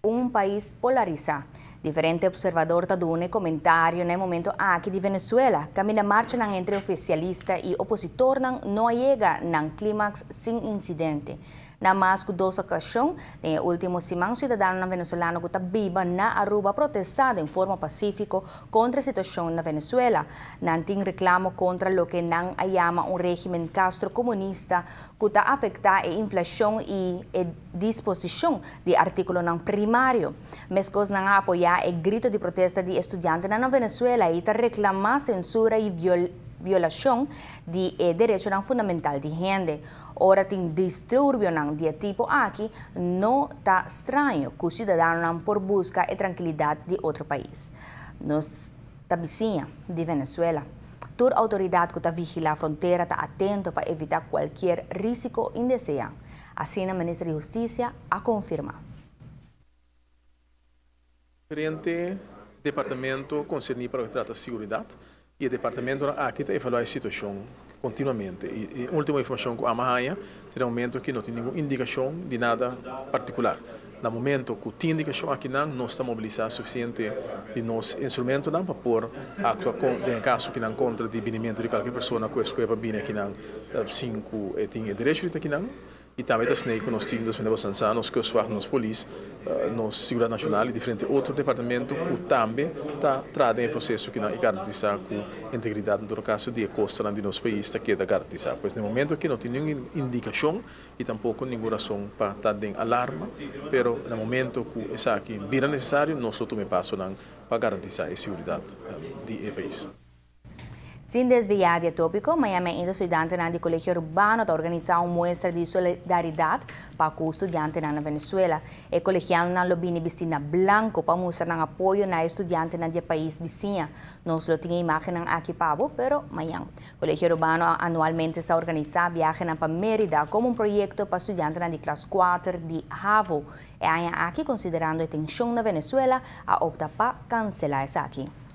Un pais polarisá. Diferente observador ta duna komentario na e momento aki di Venezuela, kaminda marchanan entre ofisialista i opositornan no a yega nan klímaks sin insidente. Na mas ku dos okashon, den e último siman siudadanonan venezolano ku ta biba na Aruba a protestá den forma pasífiko kontra e situashon na Venezuela. Nan tin reklamo kontra loke nan a yama un régimen Castro-komunista ku ta afektá e inflashon i e disposishon di artíkulonan primario. Meskos nan a apoyá e grito di protesta di e studiantenan na Venezuela i ta reklamá sensura i violashon di e derechonan fundamental di hende. Ora tin disturbionan di e tipo aki, no ta straño ku siudadanonan por buska e trankilidat di otro pais. Nos ta bisiña di Venezuela. Tur outoridat ku ta vigilá frontera ta atento pa evitá kualkier rísiko indeseá, asina Minister di Hustisia a konfirmá. Diferente departamento konserní pa loke ta trata siguridat i e departamentonan aki ta evaluá e situashon kontinuamente. I e último informashon ku ama haña ta na momento ki no tin ningun indikashon di nada partikular. Na momento ku tin indikashon akinan nos ta mobilisá sufisiente di nos instrumentonan pa por aktua den e kaso kinan kontra di binimentu di kualke persona ku eskué pa bini akinan sin ku e tin e derecho di ta akinan. I tambe ta snei ku nos tin dos mil basansa, nos kustwacht, nos polis, nos Siguridat Nashonal i diferente otro departamento ku tambe ta traha den e proseso kinan i garantisá ku integridat en todo kaso di e kostanan di nos pais ta keda garantisá. Pues na e momento aki no tin ningun indikashon i tampoko ningun rason pa ta den alarma, pero na momento ku esaki bira nesesario nos lo tuma e pasonan pa garantisá e siguridat di e pais. Sin desviá di e tópiko, Miami ainda studiantenan di Kolegio Urbano ta organisá un muestra di solidaridat pa ku studiantenan na Venezuela. E kolegianonan lo bini bistí na blanku pa mustra nan apoyo na e studiantenan di e pais bisiña. Nos lo tin e imágennan aki pa bo, pero mañan. Kolegio Urbano anualmente sa organisá biahenan pa Mérida komo un proyekto pa studiantenan di klas kuater di havo. E aña aki, konsiderando e tenshon na Venezuela, a opta pa kanselá esaki.